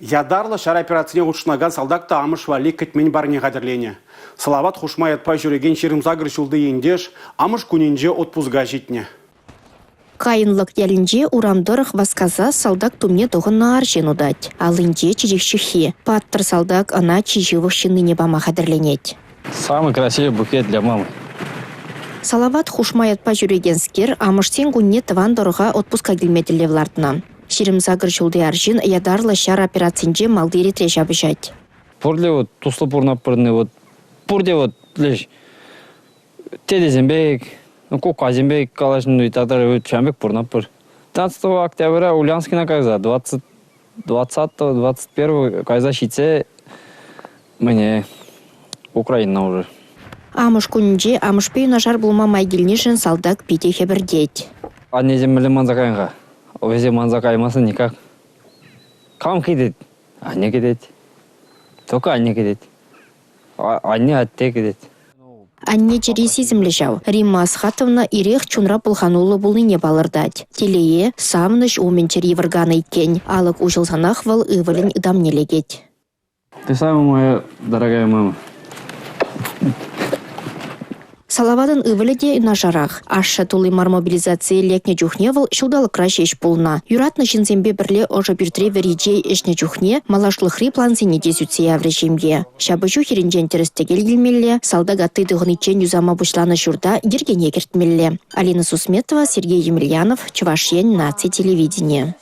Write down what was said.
Ятарлӑ ҫар операцине хутшӑнакан салтак та амӑш валли кӗтмен парне хатӗрленӗ. Салават хушма ятпа ҫӳрекен 28 ҫулти ентеш амӑш кунӗнче отпуска ҫитнӗ. Кайнлӑк ялӗнче урам тӑрӑх васкаса салтак тумне тӑхӑннӑ арҫын утать. Аллинче чечек ҫыххи. Паттӑр салтак ӑна чи ҫывӑх ҫыннине пама хатӗрленет. Самый красивый букет для мамы. Салават хушма ятпа ҫӳрекенскер амӑшсен кунне тӑван тӑрӑха отпуска килме тӗллев лартнӑ. 28 ҫулти арҫын ятарлӑ ҫар операцинче малти ретре ҫапӑҫать. Пурте вот туслӑ пурӑнатпӑр вот пурте вот леш тетесем пек, ну, куккасем пек калаҫнӑ тата ҫавӑн пек пурӑнатпӑр. 15 октября Ульяновскина кайса 20 20-21 кайса ҫитсе мӗне Украина уже. Амӑш кунӗнче амӑшпе юнашар пулма май килнишӗн салтак питӗ хӗпӗртет. Аннесем мӗнле манса кайнӑ-ха? Вӗсем манса каймасан никак. Кам кӗтет? Анне кӗтет. Только анне кӗтет. Анне атте кӗтет. Анне чӗри сисӗмлӗ ҫав. Римма Асхатовна ирех чунра пӑлхануллӑ пулнине палӑртать. Телее, савӑнӑҫ умӗн чӗри вӑрканӑ иккен. Алӑк уҫӑлсанах вӑл ывӑлӗн ытамне лекет. Ты самая моя дорогая мама. Салаватӑн ывӑлӗ те юнашарах. Ашшӗ тулли мар мобилизацие лекнӗ чухне вӑл ҫулталӑкра ҫеҫ пулнӑ. Юратнӑ ҫынсемпе пӗрле ӑшӑ пӳртре вӗри чей ӗҫнӗ чухне малашлӑхри плансене те сӳтсе яврӗ ҫемье. Ҫапӑҫу хирӗнчен тӗрӗс-тӗкел килмелле, салтак атти тӑхӑниччен юсама пуҫланӑ ҫурта йӗркене кӗртмелле. Алина Сусметова, Сергей Емельянов, Чӑваш Ен наци телевиденийӗ.